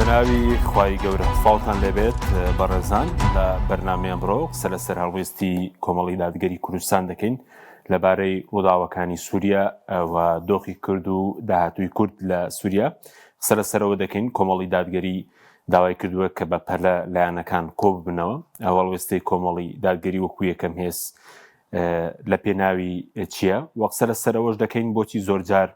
بەناوی خوای گەورە سڵاوتان لێبێت بەڕێزان لە بەرنامەی ئەمڕۆ قسە لەسەر هەڵوێستی کۆمەڵی دادگەری کوردستان دەکەین لەبارەی ڕووداوەکانی سووریا و دۆخی کورد و داهاتووی کورد لە سووریا قسە لەسەرەوە دەکەین کۆمەڵی دادگەری داوای کردووە کە بە پەلە لایەنەکان کۆ ببنەوە ئەو هەڵوێستەی کۆمەڵی دادگەری وەکو یەکەم هێز لە پێناوی چییە؟ وە قسە لەسەر ئەوەش دەکەین بۆچی زۆرجار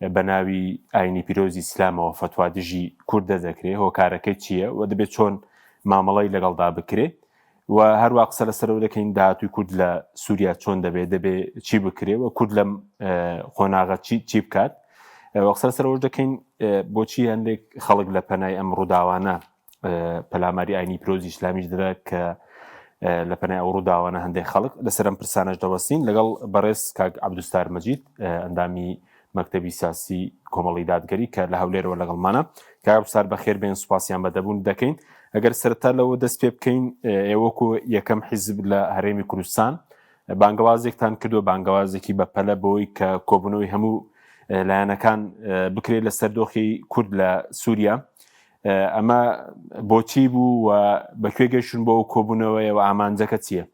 بە ناوی ئاینی پیرۆزی ئیسلامەوە فەتوا دژی کورد دەردەکرێ هۆکارەکەی چییە و دەبێت چۆن مامەڵەی لەگەڵدا بکرێ و هەروە قسە لەسەرەوە دەکەین داهاتوی کورد لە سووریا چۆن دەبێت دەبێ چی بکرێ و کورد لەم قۆناغە چی چی بکات وە قسە لەسەرەوەش دەکەین بۆچی هەندێک خەڵک لە پەنای ئەم ڕووداوانە پەلاماری ئاینی پیرۆزی ئیسلامیش درا کە لە پەنای ئەو ڕووداوانە هەندێک خەڵک لەسەر ئەم پرسانەش دەوەستین لەگەڵ بەڕێز کاک عەبدولستار مەجید ئەندامی مەکتەبی سیاسی کۆمەڵی دادگەری کە لە هەولێرەوە لەگەڵمانە کاک عەبدولستار بەخێر بێن سوپاسیان بەدەبوون دەکەین ئەگەر سەرەتا لەوە دەست پێ بکەین ئێوەکو یەکەم حیزب لە هەرێمی کوردستان بانگەوازێکتان کردو بانگەوازێکی بەپەلە بۆی کە کۆبوونەوەی هەموو لایەنەکان بکرێت لەسەر دۆخی کورد لە سووریا ئەمە بۆچی بوو و بەکوێ گەیشتون بۆ ئەو کۆبوونەوەیە و ئامانجەکە چییە؟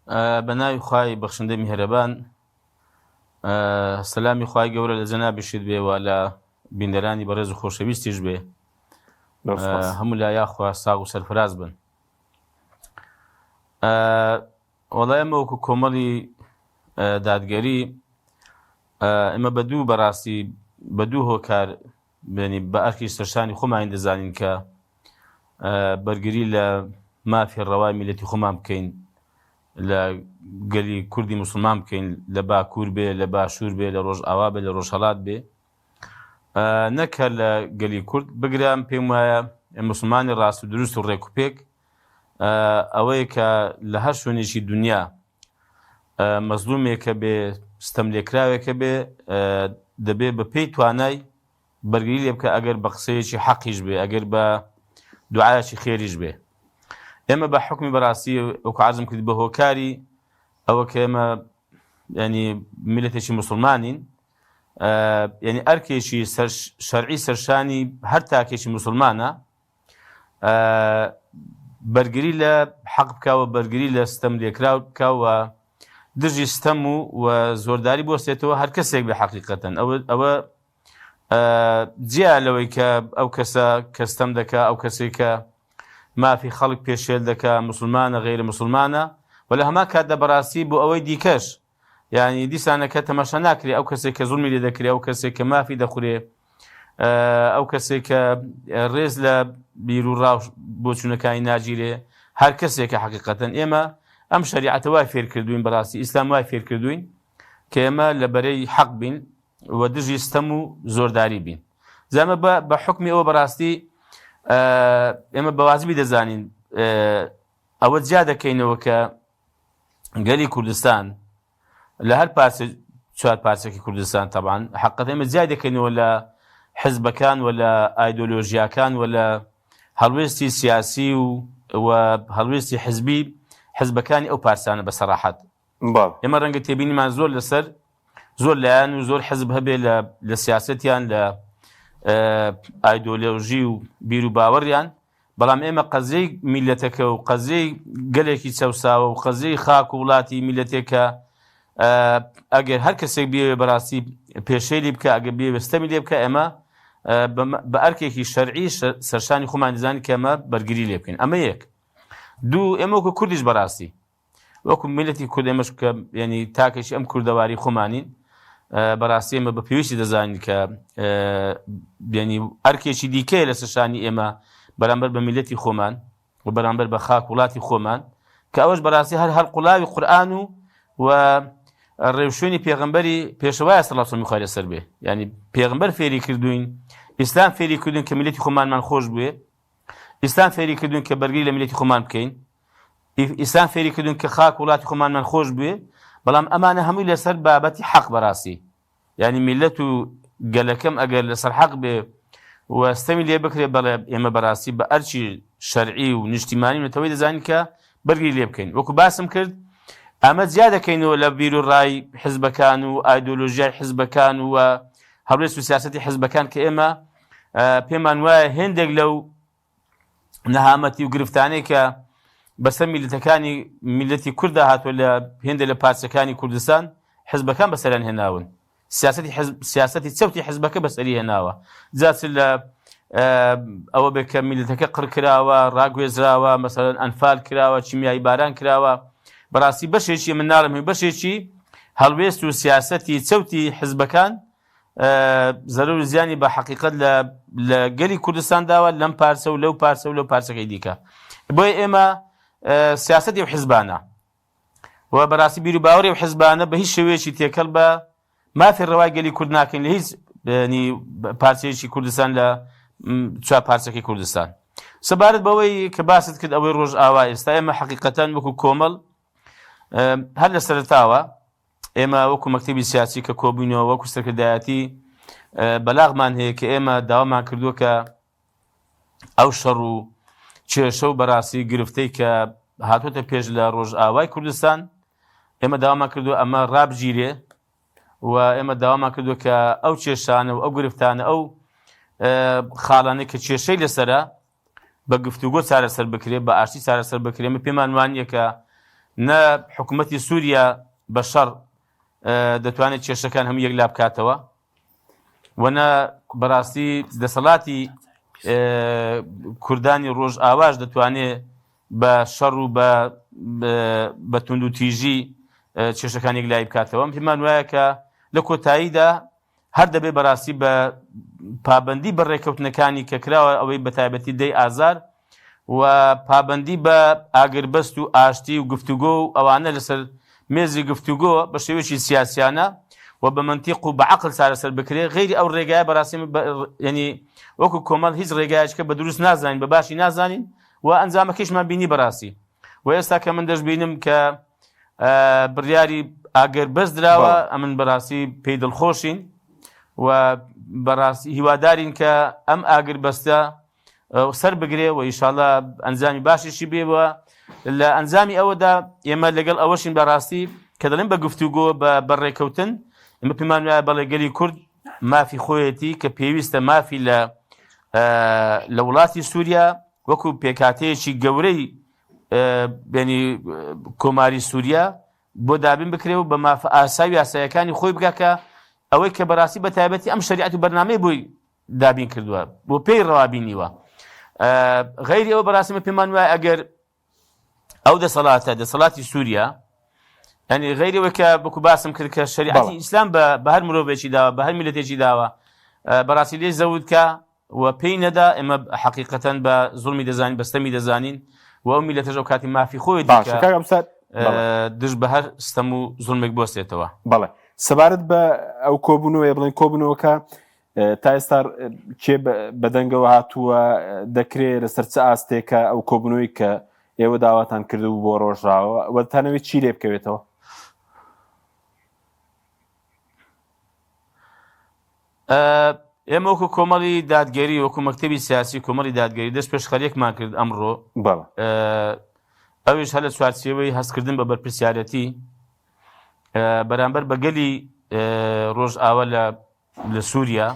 بە ناوی خوای بەخشندەی میهرەبان سەلامی خوای گەورە لە جەنابیشت بێ و لە بینەرانی بەڕێز و خۆشەویستیش بێ هەموو لا یاخوا ساغ و سەرفراز بن وەڵا ئێمە وەکو کۆمەڵی دادگەری ئێمە بە دوو بەڕاستی بە دوو هۆکار بێنی بە ئەرکی سەرشانی خۆمانی دەزانین کە بەرگری لە مافی ڕەوای میلەتی خۆمان بکەین لە گەلی کوردی مسلمان بکەین لە باکوور بێ لە باشوور بێ لە ڕۆژئاوا بێ لە ڕۆژهەڵات بێ نەک هەر لە گەلی کورد بگرام پێم وایە مسلمانی ڕاست و دروست و ڕێکوپێک ئەوەیە کە لە هەر شوێنێکی دنیا مەزلومێکە بێ ستەم لێکراوێکە بێ دەبێ بە پێی توانای بەرگری لێ بکە ئەگەر بە قسەیەکی حەقیش بێ ئەگەر بە دوعایەکی خێریش بێ ئێمە بە حکمی بەڕاستی وەکو عەرزم کرد بە هۆکاری ئەوە کە ئێمە ینی میلەتێکی مسلمانین یعنی ئەرکێکی شەرعی سەرشانی هەر تاکێکی مسلمانە بەرگری لە حەق بکا و بەرگری لە ستەم لێکراو بکا و دژی ستەم و و زۆرداری بۆستێتەوە هەر کەسێک بە حەقیقەتەن ئەوە ئەوە جیا لەوەی کە ئەو کەسە کە ستەم دەکا ئەو کەسێک کە مافی خەڵک پێشێل دەکا مسلمانە غەیرە مسلمانە و لە هەمان کاتدا بەڕاستی بۆ ئەوەی دیکەش یانی دیسانەکە تەماشا ناکرێ ئەو کەسێک کە زوڵمی لێ دەکرێ ئەو کەسێک کە مافی دەخورێ ئەو کەسێک کە ڕێز لە بیر و ڕاو بۆچوونەکانی ناگیرێ هەر کەسێکە حقیقەتەن ئێمە ئەم شریعەتە وای فێر کردوین بەڕاستی ئیسلام وای فێر کردوین کە ئێمە لە بەرەی حەق بین و دژی ستەم و زۆرداری بین زامە بە حکمی ئەوە بەڕاستی ئێمە بەوازبی دەزانین ئەوە جیا دەکەینەوە کە گەلی کوردستان لە هەر پارچە چوار پارچەکی کوردستان تەبان حقەت ئێمە جیای دەکەینەوە لە حزبەکان و لە ئایدۆلۆژیاکان و لە هەڵوێستی سیاسی و و هەڵوێستی حزبی حزبەکانی ئەو پارچانە بە سەراحەت ئێمە ڕەنگە تێبینیمان زۆر لەسەر زۆر لایەن و زۆر حزب هەبێ لە لە سیاستیان لە ئایدۆلۆژی و بیر و باوەڕیان بەڵام ئێمە قەزیەی میللەتەکە و قەزیەی گەلێکی چەوساوە و قەزیەی خاک و وڵاتی میللەتێکە ئەگەر هەر کەسێک بیەوێ بەڕاستی پێشێلی بکە ئەگەر بیەوێ ستەمی لێ بکە ئێمە بە ئەرکێکی شەرعی سەرشانی خۆمان دەزانین کە ئەمە بەرگری لێ بکەین ئەمە یەک دوو ئێمە وەکو کوردیش بەڕاستی وەکو میلەتی کورد ئێمەش کە ینی تاکێکی ئەم کوردەواری خۆمانین بەڕاستی ئێمە بە پێویستی دەزانین کە ینی ئەرکێکی دیکەیە لە سەرشانی ئێمە بەرامبەر بە میلەتی خۆمان و بەرامبەر بە خاک وڵاتی خۆمان کە ئەوەش بەڕاستی هەر هەر قوڵاوی قورئان و و ڕێوشوێنی پێغمبەری پێشەوای سەڵات و خوای لەسەر بێ ینی پێغمبەر فێری کردوین ئیسلام فێری کردوین کە میلەتی خۆمانمان خۆش بوێ ئیسلام فێری کردوین کە بەرگری لە میلەتی خۆمان بکەین ئیسلام فێری کردوین کە خاک وڵاتی خۆمانمان خۆش بوێ بەڵام ئەمانە هەمووی لەسەر بابەتی حەق بەڕاستی یعنی میلەت و گەلەکەم ئەگەر لەسەر حەق بێ و ستەمی لێ بکرێ بەڵێ ئێمە بەڕاستی بە ئەرکی شەرعی و نیشتیمانی نەتەوەی دەزانین کە بەرگری لێ بکەین وەکو باسم کرد. ئەمە جیا دەکەینەوە لە بیر و ڕای حزبەکان و ئایدۆلۆژیای حزبەکان و هەڵوێست و سیاسەتی حزبەکان کە ئێمە پێمان وایە هێندێک لەو نەهامەتی و گرفتانەی کە بەسەر میلەتەکانی میلەتی کووردا هاتووە لە هێندێک لە پارچەکانی کوردستان حزبەکان بەسەریان هێناون سیاسەتی حزب سیاسەتی چەوتی حزبەکە بەسەری هێناوە جا چ لە ئەوە بێت کە میلەتەکە قڕ کراوە ڕاگوێزراوە مەسەلەن ئەنفال کراوە چیمیایی باران کراوە بەڕاستی بەشێکی من ناڵم هی بەشێکی هەڵوێست و سیاسەتی چەوتی حزبەکان زەرەر و زیانی بە حەقیقەت لە لە گەلی کوردستان داوە لەم پارچە و لەو پارچە و لەو پارچەکەی دیکە بۆیە ئێمە سیاسەتی و حزبانە و بەراستی بیروباوەڕی ئەو حزبانە بە هیچ شێوەیەکی تێکەڵ بە مافی ڕەوای گەلی کورد ناکەین لە هیچ پارچەیەکی کوردستان لە چوار پارچەکەی کوردستان. سەبارەت بەوەی کە باست کرد ئەوەی ڕۆژئاوا ئێستا ئێمە حەقیقەتەن وەکو کۆمەڵ هەر لە سەرەتاوە ئێمە وەکو مەکتەبی سیاسی کە کۆبووینەوە وەکو سەرکردایەتی بەلاغمان هەیە کە ئێمە داوامان کردووە کە ئەو شەڕ و کێشە و بەڕاستی گرفتەی کە هاتووەتە پێش لە ڕۆژئاوای کوردستان ئێمە داوامان کردو ئەمە ڕابگیرێ و ئێمە داوامان کردو کە ئەو کێشانە و ئەو گرفتانە ئەو خاڵانەی کە کێشەی لەسرە بە گفتوگۆ چارەسەر بکرێ بە ئاشتی چارەسەر بکرێ من پێمان وانە کە نە حکوومەتی سووریا بە شەڕ دەتوانێت کێشەکان هەموو یەکلا بکاتەوە و نە بەڕاستی دەسەڵاتی کوردانی ڕۆژئاواش دەتوانێ بە شەڕ و بە بە توندوتیژی کێشەکان یەکلایی بکاتەوە. پێمان وایە کە لە کۆتاییدا هەر دەبێ بەڕاستی بە پابەندی بە ڕێککەوتنەکانی کە کراوە ئەوەی بە تایبەتی دەی ئازار و پابەندی بە ئاگربەست و ئاشتی و گفتوگۆ و ئەوانە لەسەر مێزی گفتوگۆ بە شێوەیەکی سیاسیانە و بە مەنتیق و بە عەقڵ چارەسەر بکرێ غەیری ئەو ڕێگایە بەڕاستی یعنی وەکو کۆمەڵ هیچ ڕێگایەکە بە دروست نازانین بە باشی نازانین و ئەنجامەکەیشمان بینی بەڕاستی و ئێستا کە من دەشبینم کە بڕیاری ئاگربەست دراوە ئەمن بەڕاستی پێی دڵخۆشین و بەڕاستی هیوادارین کە ئەم ئاگربەستە سەر بگرێ و ئیشاڵا ئەنجامی باشیشی بێ و لە ئەنجامی ئەوەدا ئێمە لەگەڵ ئەوەشین بەڕاستی کە دەڵێن بە گفتوگۆ بە بەڕێکەوتن ئێمە پێمان وایە بەڵێ گەلی کورد مافی خۆیەتی کە پێویستە مافی لە لە وڵاتی سووریا وەکو پێکاتەیەکی گەورەی بێنی کۆماری سووریا بۆ دابین بکرێ و بە مافە ئاسای و یاسایەکانی خۆی بگا کە ئەوەی کە بەڕاستی بە تایبەتی ئەم شەریعەت و بەرنامەی بۆی دابین کردووە بۆ پێی ڕەوا بینیوە غەیری ئەوە بەڕاستی من پێمان وایە ئەگەر ئەو دەسەڵاتە دەسەڵاتی سووریا ینی غەیری ئەوەی کە بکو باسم کرد کە شەریعەتی ئیسلام بە بە هەر مرۆڤێکی داوە بە هەر میلەتێکی داوە بەڕاستی لێ زەوت کە و پێی نەدا ئێمە حقیقەتەن بە زوڵمی دەزانین بەستەمی دەزانین و ئەو میلەتەش ئەو کاتی مافی خۆی باشە کاک ئەمسەر دژ بە هەر ستەم و زوڵمێک بۆستێتەوە. بەڵێ سەبارەت بە ئەو کۆبوونەوەیە بڵێن کۆبوونەوەکە تا ئێستا کێ بەدەنگەوە هاتووە دەکرێ لەسەر چ ئاستێکە ئەو کۆبوونەوەی کە ئێوە داواتان کردبوو بۆ ڕۆژاوە و دەتانەوێت چی لێ بکەوێتەوە؟ ئێمە وەکو کۆمەڵی دادگەری وەکو مەکتەبی سیاسی کۆمەڵی دادگەری دەست پێشخەریەکمان کرد ئەمڕۆ ئەویش هەر لە چوارچێوەی هەستکردن بە بەرپرسیارەتی بەرامبەر بە گەلی ڕۆژئاوا لە لە سووریا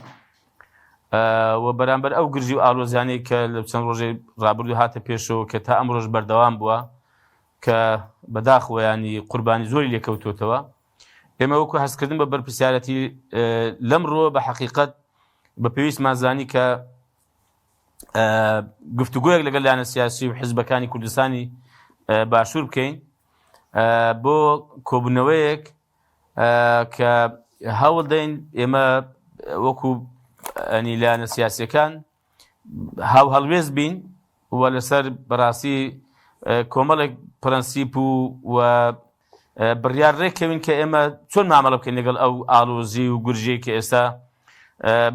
و بەرامبەر ئەو گرژی و ئالۆزیانەی کە لە چەند ڕۆژەی ڕابردوو هاتە پێشەوە کە تا ئەمڕۆش بەردەوام بووە کە بەداخەوە ینی قوربانی زۆری لێکەوتوتەوە ئێمە وەکو هەستکردن بە بەرپرسیارەتی لەم ڕووە بە حەقیقەت بە پێویستمان زانی کە گفتوگۆیەک لەگەڵ لایەنە سیاسی و حزبەکانی کوردستانی باشوور بکەین بۆ کۆبوونەوەیەک کە هەوڵ دەین ئێمە وەکو ئەنی لایەنە سیاسیەکان هاوهەڵوێست بین و لەسەر بەڕاستی کۆمەڵێک پرەنسیپ و و بڕیار ڕێککەوین کە ئێمە چۆن مامەڵە بکەین لەگەڵ ئەو ئاڵۆزی و گورژەی کە ئێستا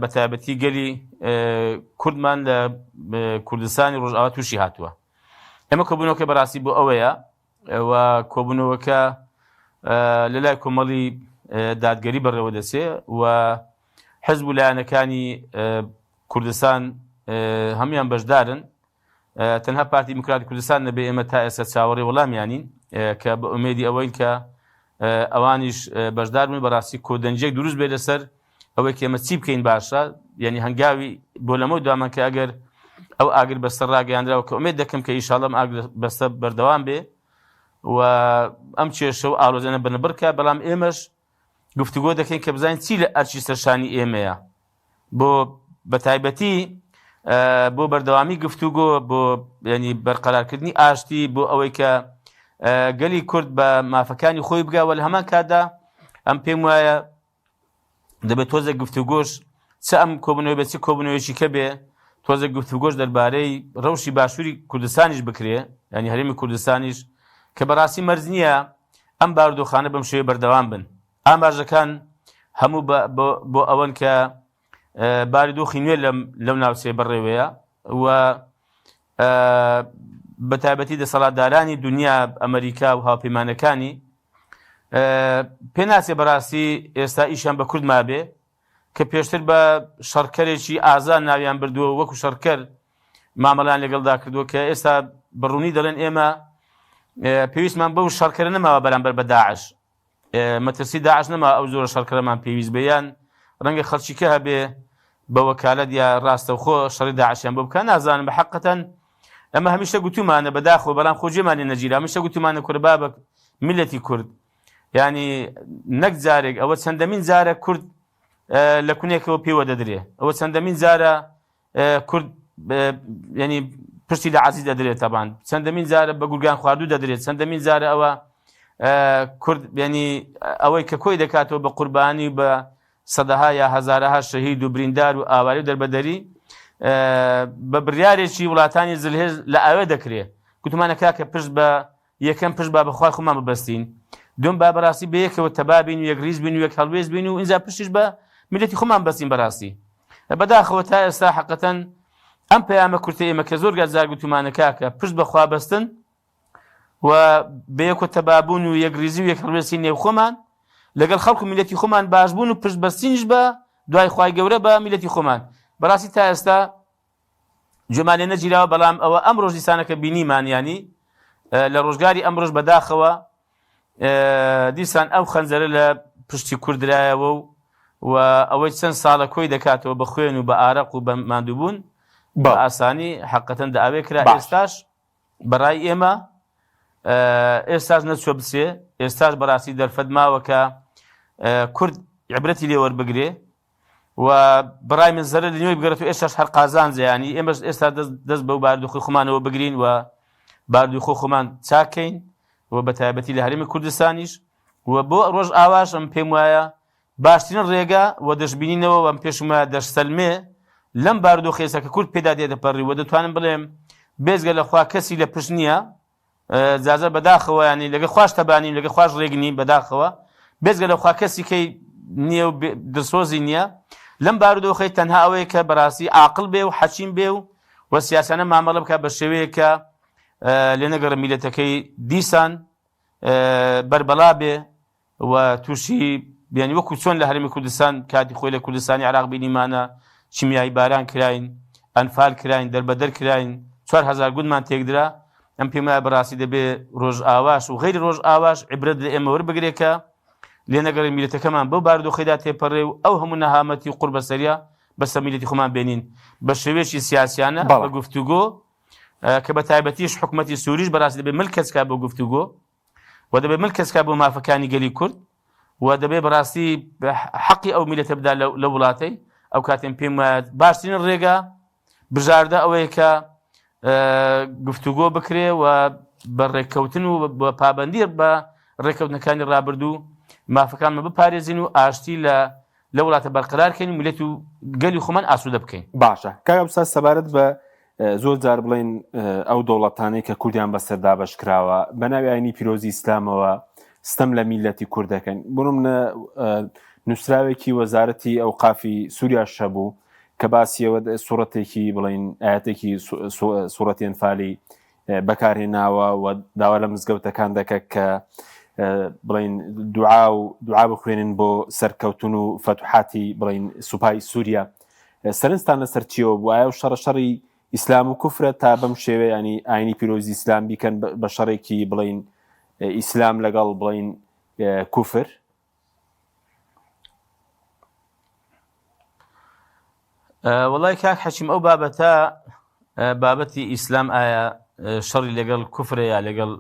بە تایبەتی گەلی کوردمان لە کوردستانی ڕۆژئاوا تووشی هاتووە. ئێمە کۆبوونەوەکە بەڕاستی بۆ ئەوەیە و کۆبوونەوەکە لە لای کۆمەڵی دادگەری بەڕێوە دەچێ و حزب و لایەنەکانی کوردستان هەموان بەشدارن تەنها پارتی دیموکراتی کوردستان نەبێ ئێمە تا ئێستا چاوەڕێ وەڵامیانین. کە بە ئومێدی ئەوەین کە ئەوانیش بەشدار بن بەڕاستی کۆدەنگیەک دروست بێت لەسەر ئەوەی کە ئێمە چی بکەین باشە یعنی هەنگاوی بۆ لەمە دوامان کە ئەگەر ئەو ئاگر بەستە ڕاگەیاندراوە کە ئومێد دەکەم کە ئیشاڵم ئاگر بەستە بەردەوام بێ و ئەم کێشە و ئالۆزیانە بنبڕکە بەڵام ئێمەش گفتوگۆ دەکەین کە بزانین چی لە ئەرکی سەرشانی ئێمەیە بۆ بەتایبەتی بۆ بەردەوامی گفتوگۆ بۆ ینی بەرقەرارکردنی ئاشتی بۆ ئەوەی کە گەلی کورد بە مافەکانی خۆی بگاوە لە هەمان کاتدا ئەم پێم وایە دەبێت تۆزێک گفتوگۆش چ ئەم کۆبوونەوەی بێ چ کۆبوونەوەیەکی کە بێ تۆزێک گفتوگۆش دەربارەی ڕەوشی باشووری کوردستانیش بکرێ ینی هەرێمی کوردستانیش کە بەڕاستی مەرج نییە ئەم بارودۆخانە بەم شێوەیە بەردەوام بن. ئاماژەکان هەموو بۆ ئەوەن کە بارودۆخی نوێ لەو ناوچەیە بەڕێوەیە و بە تایبەتی دەسەڵاتدارانی دنیا ئەمریکا و هاوپەیمانەکانی پێ ناچێ بەڕاستی ئێستا ئیشیان بە کورد مابێ کە پێشتر بە شەڕکەرێکی ئازا ناویان بردووە وەکو شەڕکەر مامەڵیان لەگەڵدا کردووە کە ئێستا بەڕوونی دەڵێن ئێمە پێویستمان بەو شەڕکەرە نەماوە بەرامبەر بە داعش مەترسی داعش نەما ئەو زۆرە شەڕکەرەمان پێویست بێ یان ڕەنگە خەڵکیکە هەبێ بە وەکالەت یا ڕاستەوخۆ شەڕی داعشیان بۆ بکە نازانم بە حەقەتەن ئەمە هەمیشە گوتومانە بەداخەوە بەڵام خۆ جێمان لێ نەگیرا هەمیشە گوتومانە کورە بابە میللەتی کورد ینی نەک جارێک ئەوە چەندەمین جارە کورد لە کونێکەوە پێوە دەدرێ ئەوە چەندەمین جارە کورد ینی پشتی لە عزیز دەدرێت تەبان چەندەمین جارە بە گورگان خواردوو دەدرێت چەندەمین جارە ئەوە کورد ینی ئەوەی کە کۆی دەکاتەوە بە قوربانی بە سەدەها یا هەزارەها شەهید و بریندار و ئاواری و دەربەدەری بە بڕیارێکی وڵاتانی زلهێز لە ئاوێ دەکرێ گوتمانە کاکە پشت بە یەکەم پشت با بەخوای خۆمان ببەستین دوم با بەڕاستی بەیەکەوە تەبا بین و یەکریز بین و یەک هەڵوێست بین و ئینجا پشتیش بە میلەتی خۆمان بەستین بەڕاستی بەداخەوە تا ئێستا حقەتەن ئەم پەیامە کورتە ئێمە کە زۆر گەر جار گوتومانە کاکە پشت بەخوا بەستن و بەیەکەوە تەبابوون و یەکریزی و یەکهەڵوێستی نێوخۆمان لەگەڵ خەڵک و میلەتی خۆمان باشبوون و پشت بەستینیش بە دوای خوای گەورە بە میلەتی خۆمان بەڕاستی تا ئێستا گوێمان لێ نەگیراوە بەڵام ئەوە ئەمڕۆژ دیسانەکە بینیمان ینی لە ڕۆژگاری ئەمڕۆژ بەداخەوە دیسان ئەو خەنجەرە لە پشتی کوردرایەوە و و ئەوەی چەند ساڵە کۆی دەکاتەوە بە خوێن و بە ئارەق و بە ماندووبوون بە ئاسانی حقەتەن داوێ کرا ئێستاش بەڕای ئێمە ئێستاش نەچوە بچێ ئێستاش بەڕاستی دەرفەت ماوە کە کورد عبرەتی لێ وەربگرێ و بەڕای من زەرەر لە نوێی بگەڕێت و ئێستاش هەر قازانجە ینی ئێمەش ئێستا دەست بەو باردوخی خۆمانەوە بگرین و باردوخۆ خۆمان چاکەین و بە تایبەتی لە هەرێمی کوردستانیش و بۆ ڕۆژ ئاواش ئەم پێم وایە باشترین ڕێگە و دەشبینینەوە و ئەم پێشم وایە دەشسەلمێ لەم بارودۆخی ئێستا کە کورد پێدا دێتەپەڕی و دەتوانم بڵێم بێجگە لە خوا کەسی لە پشت نییە جازە بەداخەوە ینی لەگە خواش تەبانین لەگە خواش ڕێگنی بەداخەوە بێجگە لە خوا کەسی کەی نییە و دڵسۆزی نییە لەم بارودۆخەی تەنها ئەوەیە کە بەڕاستی عاقڵ بێ و حەچیم بێ و و سیاسانە مامەڵە بکات بە شێوەیە کە لێ نەگەڕێ میلەتەکەی دیسان بەربەڵا بێ و تووشی یانی وەکو چۆن لە هەرێمی کوردستان کاتی خۆی لە کوردستانی عێراق بینیمانە کیمیایی باران کراین ئەنفال کراین دەربەدەر کراین 4000 گوندمان تێکدرا ئەم پێم وایە بەڕاستی دەبێ ڕۆژئاواش و غەیری ڕۆژئاواش عیبرەت لە ئێمە وەربگرێ کە لێ نەگەڕێ میلەتەکەمان بەو بارودۆخەیدا تێپەڕێ و ئەو هەموو نەهامەتی و قوڕبەسەریە بەسەر میلەتی خۆمان بێنین بە شێوەیەکی سیاسیانە بە گفتوگۆ کە بە تایبەتیش حکومەتی سووریش بەڕاستی دەبێ مل کەچ کا بۆ گفتوگۆ و دەبێت مل کەس کا بۆ مافەکانی گەلی کورد و دەبێت بەڕاستی حەقی ئەو میلەتە بدا لە وڵاتەی ئەو کاتێن پێم وایە باشترین ڕێگا بژاردە ئەوەیە کە گفتوگۆ بکرێ و بە ڕێککەوتن و بە پابندی بە ڕێککەوتنەکانی ڕابردوو مافەکانمان بپارێزین و ئاشتی لە لە وڵاتە بەرقەرار کەین و میلەت و گەلی خۆمان ئاسوودە بکەین. باشە کاک عەبدولستار سەبارەت بە زۆر جار بڵێن ئەو دەوڵەتانەی کە کوردیان بەسەر دابەش کراوە بە ناوی ئاینی پیرۆزی ئیسلامەوە ستەم لە میلەتی کورد دەکەن بۆ نمونە نووسراوێکی وەزارەتی ئەوقافی سووریاش هەبوو کە باسیەوە سوڕەتێکی بڵین ئاەتێکی سوڕەتی ئەنفالی بەکارهێناوە و داوا لە مزگەوتەکان دەکە کە بڵین دوعا و دوعا بخوێنن بۆ سەرکەوتن و فەتوحاتی بڵین سوپای سووریا سەرنجتان لەسەر چیەوە بوو ئایا و شەڕە شەڕی ئیسلام و کوفرە تا بەم شێوە ینی ئاینی پیرۆزی ئیسلام بیکەن بە شەڕێکی بڵین ئیسلام لەگەڵ بڵین کوفر؟ وەڵای کاک حەکیم ئەو بابەتە بابەتی ئیسلام ئایا شەڕی لەگەڵ کوفرە یا لەگەڵ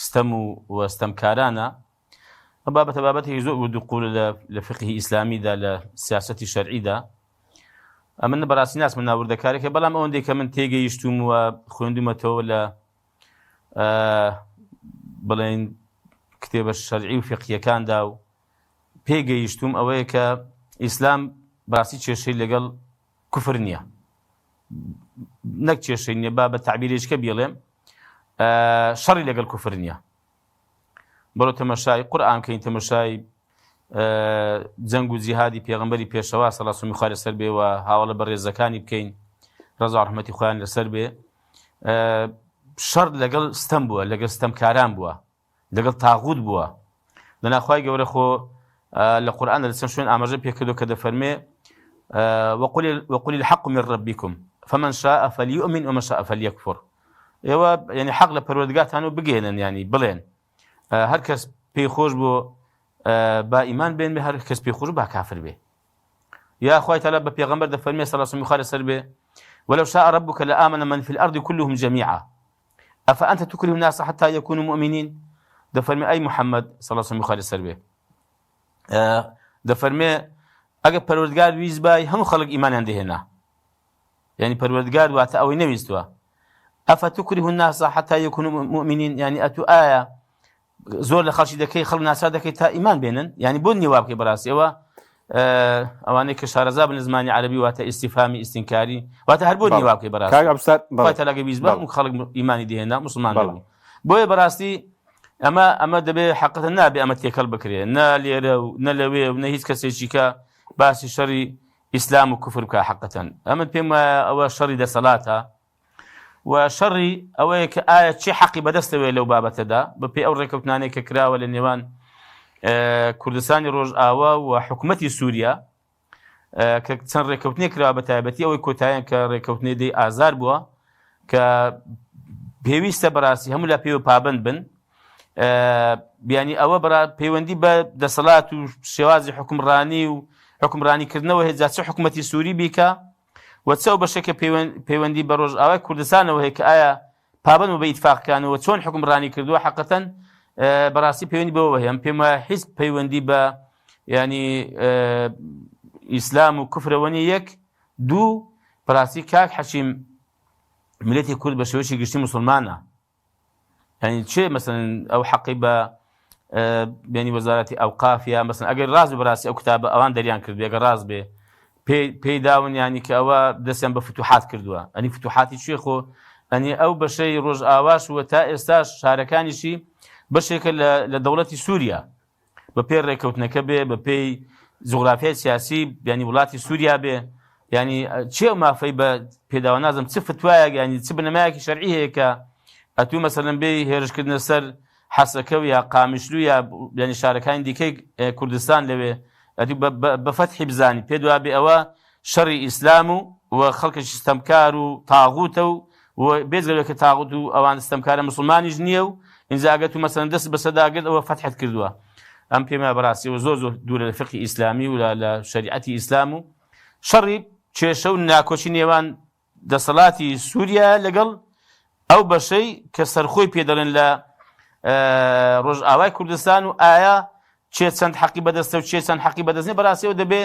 ستەم و وەستەمکارانە ئەو بابەتە بابەتێکی زۆر ورد و قوڵە لە لە فقهی ئیسلامیدا لە سیاسەتی شەرعیدا ئەمن بەڕاستی ناسمە ناوردەکارێکە بەڵام ئەوەندەی کە من تێگەیشتوم و خوێندومەتەوە لە بڵێن کتێبە شەرعی و فقیەکاندا و پێگەیشتوم ئەوەیە کە ئیسلام باسی کێشەی لەگەڵ کوفر نییە نەک کێشەی نییە با بە تعبیرێکە بیڵێم شەڕی لەگەڵ کوفر نییە بڕۆ تەمەشای قورئان کەین تەمەشای جەنگ و جیهادی پێغمبەری پێشەوا سەڵاسمی خوا لەسەر بێ و هاوڵە بەڕێزەکانی بکەین ڕەزا ڕحمەتی خۆیان لەسەر بێ شەڕ لەگەڵ ستەم بووە لەگەڵ ستەمکاران بووە لەگەڵ تاغوت بووە دەناخوای گەورە خۆ لە قورئان لە چەند شوێن ئاماژە پێکردو کە دەفەرمێ وقل وقل الحق من ربكم فمن شاء فليؤمن ومن شاء فليكفر ئێوە یعنی حەق لە پەروەردگارتان و بگەێنن ینی بڵێن هەر کەس پێی خۆش بۆ با ئیمان بێن بێ هەر کەس پێی خۆش با کافر بێ یا خوای تعالی بە پێغەمبەر دەفەرمێ صلی الله علیه لەسەر بێ ولو شاء ربك لآمن من في الأرض كلهم جميعا أفأنت تكره الناس حتى يكونوا مؤمنين دەفەرمێ ئەی محەممەد صلی الله علیه لەسەر بێ دەفەرمێ ئەگە پەروەردگار ویست بای هەموو خەڵک ئیمانیان دەهێنا یعنی پەروەردگار واتە ئەوەی نەویستوە ئەفتکره الناس حتى يكونوا مؤمنين یعنی ئەتو ئایا زۆر لە خەڵکی دەکەی خەڵک ناچار دەکەی تا ئیمان بێنن یعنی بۆ نییە وا بکەی بەڕاستی ئەوە ئەوانەی کە شارەزا بن زمانی عەرەبی واتە ئیستیفامی ئیستینکاری واتە هەر بۆ نییە وا بکەی بەڕاستی کاک عەبدولستار بەڵێ. خوای تەعالا گەر ویست بە بەڵێ. هەموو خەڵک ئیمانی دەهێنا موسڵمان بەڵێ. دەبوو بۆیە بەڕاستی ئەمە ئەمە دەبێ حەقەتە نابێ ئەمە تێکەڵ بکرێ نە لێرە و نە لەوێ و نە هیچ کەسێکی کە باسی شەڕی ئیسلام و کوفر بکا حەقەتەن ئەمن پێم وایە ئەوە شەڕی دەسەڵاتە و شەڕی ئەوەیە کە ئایا چی حەقی بەدەستەوەی لەو بابەتەدا بەپێ ئەو ڕێکەوتنانەی کە کراوە لە نێوان کوردستانی ڕۆژئاوا و حکوومەتی سووریا کە چەند ڕێککەوتنێک کراوە بە تایبەتی ئەوەی کۆتاییان کە ڕێککەوتنی دەی ئازار بووە کە پێویستە بەڕاستی هەموو لا پێوە پابند بن بیانی ئەوە بەرا پەیوەندی بە دەسەڵات و شێوازی حکومڕانی و حکومڕانی کردنەوە هێجا چ حکوومەتی سووری بیکە و چ ئەو بەشێک کە پەیوەندی بە ڕۆژئاوای کوردستانەوە هەیە کە ئایا پابەند بوو بە ئیتفاقەکانەوە چۆن حکومڕانی کردووە حقەتەن بەڕاستی پەیوەندی بەوە هەیە پێم وایە هیچ پەیوەندی بە ینی ئیسلام و کوفرەوە نیە یەک دوو بەڕاستی کاک حەکیم میللەتی کورد بە شێوەیەکی گشتی موسڵمانە یعنی چێ مەسەن ئەو حەقی بە بێنی وەزارەتی ئەوقاف یا مەسن ئەگەر ڕاست بەڕاستی ئەو کتابە ئەوان دەریان کرد ئەگەر ڕاست بێ پێی داون ینی کە ئەوە دەستیان بە فتوحات کردووە ئەنی فتوحاتی چێ خۆ ئەنی ئەو بەشەی ڕۆژ ئاواش وە تا ئێستاش شارەکانیشی بەشێکە لە دەوڵەتی سووریا بە پێی ڕێککەوتنەکە بێ بە پێی جوغرافیای سیاسی یعنی وڵاتی سووریا بێ یعنی چێ ئەو مافەی بە پێداوە نازم چ فتوایەک یعنی چ بنەمایەکی شەرعی هەیە کە ئەتوو مەسەلەن بێ هێرشکردنە سەر حەسەکە و یا قامیشلو یا یعنی شارەکانی دیکەی کوردستان لەوێ ئەتوو بە فەتحی بزانی پێ دوا بێ ئەوە شەڕی ئیسلام و و خەڵکێکی ستەمکار و تاغوتە و و بێجگە لەوەی کە تاغوت و ئەوان ستەمکارە موسڵمانیش نییە و ئینجا ئەگەر تو مەسەلەن دەست بەسەردا گرت ئەوە فەتحت کردووە ئەم پێم وایە بەڕاستی ئەوە زۆر زۆر دوورە لە فقهی ئیسلامی و لە شەریعەتی ئیسلام و شەڕی کێشە و ناکۆکی نێوان دەسەڵاتی سووریا لەگەڵ ئەو بەشەی کە سەرخۆی پێ دەڵێن لە ڕۆژئاوای کوردستان و ئایا کێ چەند حەقی بەدەستە و کێ چەند حەقی بەدەست نیە بەڕاستیەوە دەبێ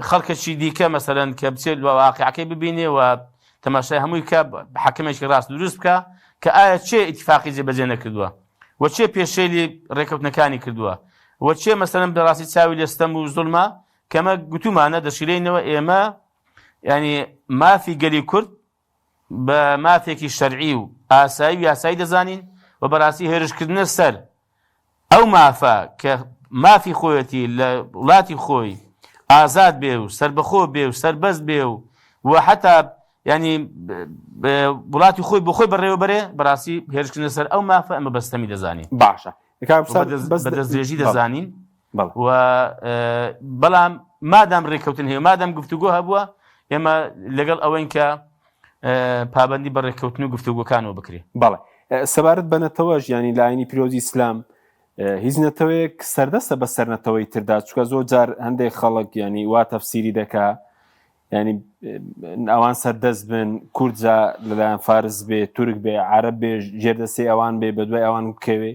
خەڵکەکی دیکە مەسەلەن کە بچێت واقعەکەی ببینێ و تەماشای هەمووی کە حەکەمێکی ڕاست دروست بکە کە ئایا چێ ئیتفاقی جێبەجێ نەکردووە و چێ پێشێلی ڕێکەوتنەکانی کردووە و چێ مەسەلەن بەڕاستی چاوی لە ستەم و زوڵمە کەمە گوتومانە دەشیلینەوە ئێمە ینی مافی گەلی کورد بە مافێکی شەرعی و ئاسایی و یاسایی دەزانین و بەڕاستی هێرشکردنە سەر ئەو مافە کە مافی خۆیەتی لە وڵاتی خۆی ئازاد بێ و سربەخۆ بێ و سربەست بێ و و حتا ینی وڵاتی خۆی بۆ خۆی بەڕێوەبەرێ بەڕاستی هێرشکردنە سەر ئەو مافە ئەمە بەستەمی دەزانین باشە بە دەستدرێژی دەزانین و بەڵام مادام ڕێککەوتن هەیە مادام گفتوگۆ هەبووە ئێمە لەگەڵ ئەوەین کە پابندی بە ڕێککەوتن و گفتوگۆکانەوە بکرێ بەڵێ. سەبارەت بە نەتەوەش یانی لە ئاینی پیرۆزی ئیسلام هیچ نەتەوەیەک سەردەستە بەسەر نەتەوەی تردا چکە زۆر جار هەندێک خەڵک ینی وا تەفسیری دەکا ینی ئەوان سەردەست بن کوردجا لەلایەن فارس بێ تورک بێ عرب بێ ژێردەستی ئەوان بێ بە دوای ئەوان بکەوێ.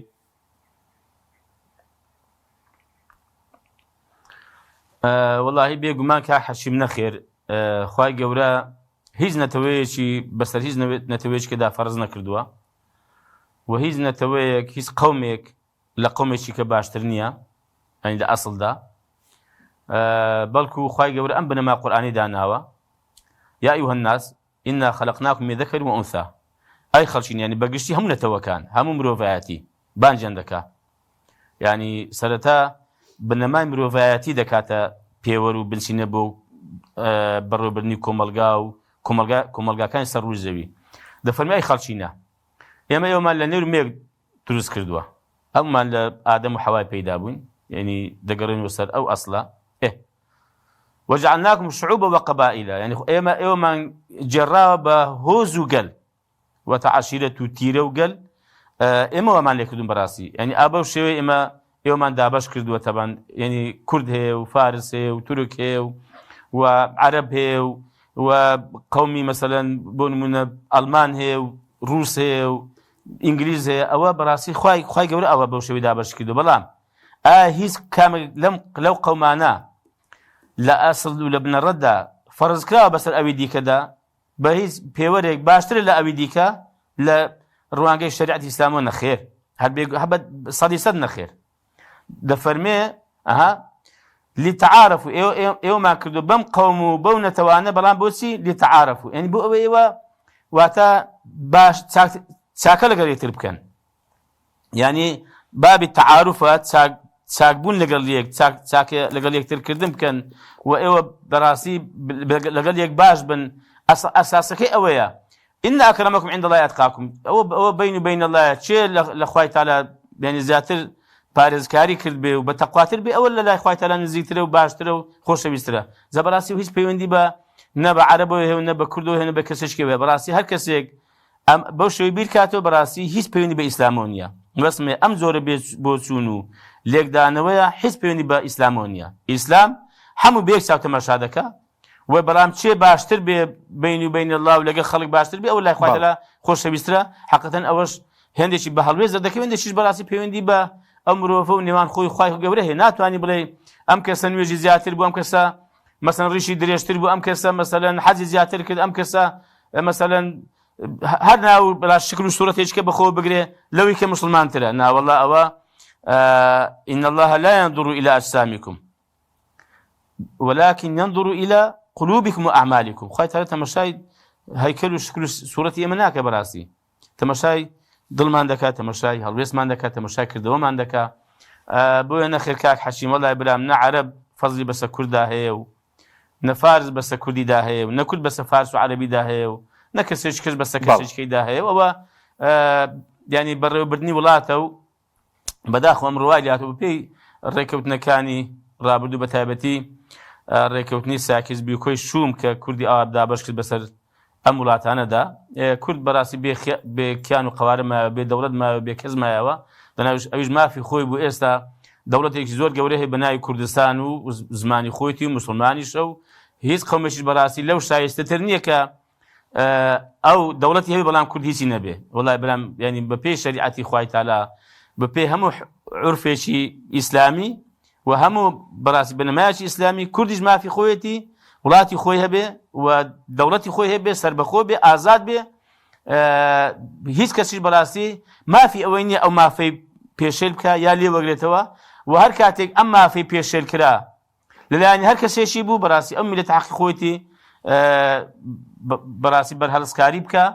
وەڵاهی بێگومان کاک حەشیم نەخێر خوای گەورە هیچ نەتەوەیەکی بەسەر هیچ نەتەوەیەکدا فەرز نەکردووە و هیچ نەتەوەیەک هیچ قەومێک لە قەومێکی کە باشتر نییە ئەنی لە ئەسڵدا بەڵکو خوای گەورە ئەم بنەما قورئانی داناوە یا أيها الناس إنا خلقناكم من ذكر وأنثى ئەی خەڵکین یانی بەگشتی هەموو نەتەوەکان هەموو مرۆڤایەتی بانگیان دەکا یانی سەرەتا بنەمای مرۆڤایەتی دەکاتە پێوەر و بنچینە بۆ بەڕێوەبردنی کۆمەلگا و کۆمەلگا کۆمەلگاکانی سەر ڕووی زەوی دەفەرمی ئەی خەڵکینە ئێمە ئێوەمان لە نێر مێگ دروست کردووە هەمومان لە ئادەم و حەوای پەیدا بووین یعنی دەگەڕێنەوە سەر ئەو ئەسڵە ئێ وجعلناکم شعوبا وقبائل یعنی ئێمە ئێوەمان گێڕاوە بە هۆز و گەل واتە عەشیرەت و تیرە و گەل ئێمە وامان لێکردون بەڕاستی یعنی ئابە و شێوەی ئێمە ئێوەمان دابەش کردووە تەبان یعنی کورد هەیە و فارس هەیە و تورک هەیە و و عەرەب هەیە و و قومی مەسەلەن بۆ نمونە ئەلمان هەیە و ڕوس هەیە و ئینگلیز هەیە ئەوە بەڕاستی خوای خوای گەورە ئەوە بەو شێوەی دابەش کردو بەڵام ئایا هیچ کامێک لەم لەو قەومانە لە ئەسڵ و لە بنەڕەتدا فەرزکراوە بەسەر ئەوی دیکەدا بە هیچ پێوەرێک باشترە لە ئەوی دیکە لە ڕوانگەی شەریعەتی ئیسلامەوە نەخێر هەر بێ هەبەت سەدی سەد نەخێر دەفەرمێ ئەها لتعارفوا ئێوە ئێوەمان کردو بەم قەوم و بەو نەتەوانە بەڵام بۆچی لتعارفوا یعنی بۆ ئەوە ئێوە واتە باش چاکە لەگەڵ یەکتر بکەن یانی بابی تەعاروفە چاک چاکبوون لەگەڵ یەک چاک چاک لەگەڵ یەکتر کردن بکەن و ئێوە بەڕاستی لەگەڵ یەک باش بن ئەساسەکەی ئەوەیە إن أكرمكم عند الله أتقاكم ئەوە ئەوە بین و بین الله چێ لە خوای تالا یعنی زیاتر پارێزکاری کرد بێ و بە تەقواتر بێ ئەوە لە لای خوای تالا نزیکترە و باشترە و خۆشەویسترە جا بەڕاستی و هیچ پەیوەندی بە نە بە عەرەبەوە هەیە و نە بە کوردەوە هەیە نە بە کەسێکەوە هەیە بەڕاستی هەر کەسێک ئەم بەو شێوەی بیر کاتەوە بەڕاستی هیچ پەیوەندی بە ئیسلامەوە نییە مەبەستم ئەم جۆرە بۆچوون و لێکدانەوەیە هیچ پەیوەندی بە ئیسلامەوە نییە ئیسلام هەموو بە یەک چاو تەماشا دەکا و بەڵام چێ باشتر بێ بین و بین الله و لەگەڵ خەڵک باشتر بێ ئەو لای خوای تەعالا خۆشەویسترە حەقەتەن ئەوەش هێندێکی بە هەڵوێست دەردەکەوێت هێندێکیش بەڕاستی پەیوەندی بە ئەو مرۆڤە و نێوان خۆی خوای گەورە هەیە ناتوانانی بڵێ ئەم کەسە نوێژی زیاتر بوو ئەم کەسە مەسەن ڕیشی درێژتر بوو ئەم کەسە مەسەلەن حەزی زیاتر کرد ئەم کەسە مەسەلەن هەر ناو بەلا شکل و سوورەتێک کە بەخۆ بگرێ لەوەی کە مسلمانترە ناوەڵا ئەوە إن الله لا ينظر إلى أجسامكم ولكن ينظر إلى قلوبكم وأعمالكم خوای تعالی تەمەشای هەیکەل و شکل و سوورەتی ئێمە ناکە بەڕاستی تەمەشای دڵمان دەکات تەمەشای هەڵوێستمان دەکات تەمەشای کردەوەمان دەکا بۆیە نەخێر کاک حەشیم وەڵای برام نە عەرەب فەزلی بەسە کوردا هەیە و نە فارس بەسە کوردیدا هەیە و نە کورد بەسە فارس و عەرەبیدا هەیە و نە کەسێکی کەس بەسە کەسێکیدا هەیە و ئەوە ینی بەڕێوەبردنی وڵاتە و بەداخەوە ئەمڕۆ وای لێهاتووە بەپێی ڕێککەوتنەکانی ڕابردوو بە تایبەتی ڕێککەوتنی ساکیس بیکۆی شوم کە کوردی ئاوا دابەش کرد بەسەر ئەم وڵاتانەدا کورد بەڕاستی بێ کیان و قوارە مایەوە بێ دەوڵەت مایەوە بێ کەس مایەوە دەناویش ئەویش مافی خۆی بوو ئێستا دەوڵەتێکی زۆر گەورە هەیە بە ناوی کوردستان و زمانی خۆیتی و مسلمانیشە و هیچ قەومێکیش بەڕاستی لەو شایستەتر نییە کە ئەو دەوڵەتی هەبێ بەڵام کورد هیچی نەبێ وڵای برام ینی بە پێی شەریعەتی خوای تالا بە پێی هەموو عورفێکی ئیسلامی و هەموو بەڕاستی بنەمایەکی ئیسلامی کوردیش مافی خۆیەتی وڵاتی خۆی هەبێ و دەوڵەتی خۆی هەبێ سربەخۆ بێ ئازاد بێ هیچ کەسیش بەڕاستی مافی ئەوەی نییە ئەو مافەی پێشێل بکە یا لێ وەگرێتەوە و هەر کاتێک ئەم مافەی پێشێل کرا لەلایەن هەر کەسێکی بوو بەڕاستی ئەو میلەتە حەقی خۆیتی بەڕاستی بەرهەڵستکاری بکە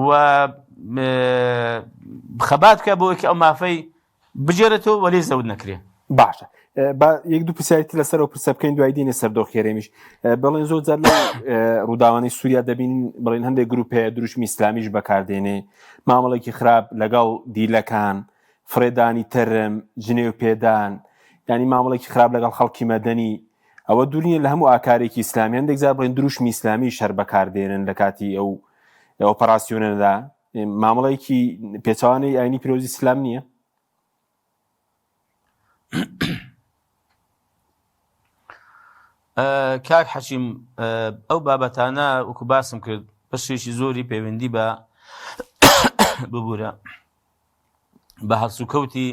و خەبات بکە بۆ ئەوەی کە ئەو مافەی بگێڕێتەوە و لێی زەوت نەکرێ. باشە با یەک دوو پرسیاری تر لەسەر ئەو پرسە بکەین دوای دێنە سەر دۆخی هەرێمیش بڵێن زۆر جار لەو ڕووداوانەی سووریا دەبینین بڵێن هەندێک گروپ هەیە دروشمی ئیسلامیش بەکاردێنێ مامەڵێکی خراپ لەگەڵ دیلەکان فڕێدانی تەرم، جنێو پێدان، یانی مامەڵێکی خراپ لەگەڵ خەڵکی مەدەنی، ئەوە دوور نییە لە هەموو ئاکارێکی ئیسلامی، هەندێک جار بڵێن دروشمی ئیسلامیش هەر بەکار دێنن لە کاتی ئەو ئۆپەراسیۆنەدا. مامەڵەیەکی پێچوانەی ئاینی پیرۆزی ئیسلام نییە؟ کاک حەکیم ئەو بابەتانە وەکو باسم کرد بەشێکی زۆری پەیوەندی بە ببوورە بە هەڵسوکەوتی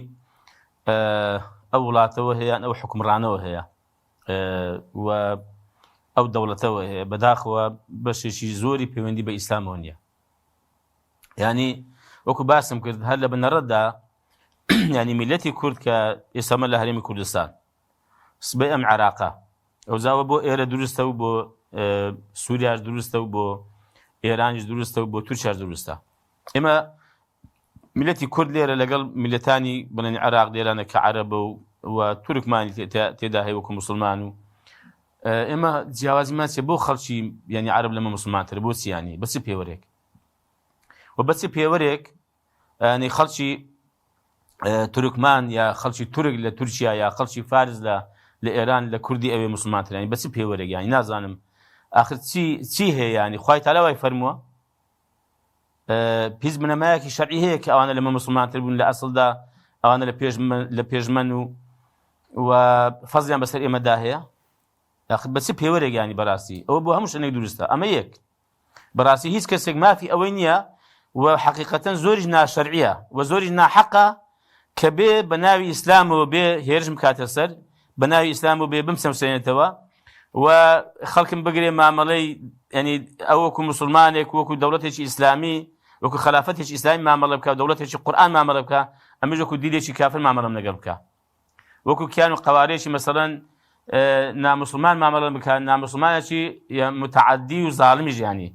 ئەو وڵاتەوە هەیە ئەو حکومڕانەوە هەیە و ئەو دەوڵەتەوە هەیە بەداخەوە بەشێکی زۆری پەیوەندی بە ئیسلامەوە نییە ینی وەکو باسم کرد هەر لە بنەڕەتدا ینی میلەتی کورد کە ئێسەمە لە هەرێمی کوردستان سبەی ئەم عێراقە ئەوزاوە بۆ ئێرە دروستە و بۆ سووریاش دروستە و بۆ ئێرانیش دروستە و بۆ تورکیاش دروستە ئێمە میلەتی کورد لێرە لەگەڵ میلەتانی بڵێن عێراق لێرانە کە عەرەبە و و تورکمانی تێدا هەیە وەکو مسلمان و ئێمە جیاوازیمان چیە بۆ خەڵکی یعنی عەرەب لەمە مسلمانتر بۆ چیانی بە چ پێوەرێک و بە چ پێوەرێک ینی خەڵکی تورکمان یا خەڵکی تورک لە تورکیا یا خەڵکی فارس لە لە ئێران لە کوردی ئەوێ مسلمانترانی بە چ پێوەرێک ینی نازانم ئاخر چی چی هەیە ینی خوای تالا وای فەرمووە هیچ بنەمایەکی شەرعی هەیە کە ئەوانە لەمە مسلمانتر بوون لە ئەسڵدا ئەوانە لە پێش لە پێشمەن و و فەزیان بەسەر ئێمەدا هەیە یاخود بە چ پێوەرێک ینی بەڕاستی ئەوە بۆ هەموو شوێنێک دروستە ئەمە یەک بەڕاستی هیچ کەسێک مافی ئەوەی نییە و حقیقەتەن زۆریش ناشەرعیە و زۆریش ناحەقە کە بێ بە ناوی ئیسلامەوە بێ هێرشم بکاتە سەر بە ناوی ئیسلام و بێ بمسەمسێنێتەوە و خەڵکم بگرێ مامەڵەی ینی ئەو وەکو مسلمانێک وەکو دەوڵەتێکی ئیسلامی وەکو خەلافەتێکی ئیسلامی مامەڵە بکە دەوڵەتێکی قورئان مامەڵە بکە ئەمەش وەکو دیلێکی کافر مامەڵەم لەگەڵ بکە وەکو کیان و قەوارەیەکی مەسەڵەن نامسلمان مامەڵە بکە نامسلمانێکی متعدی و زاڵمی ژیانی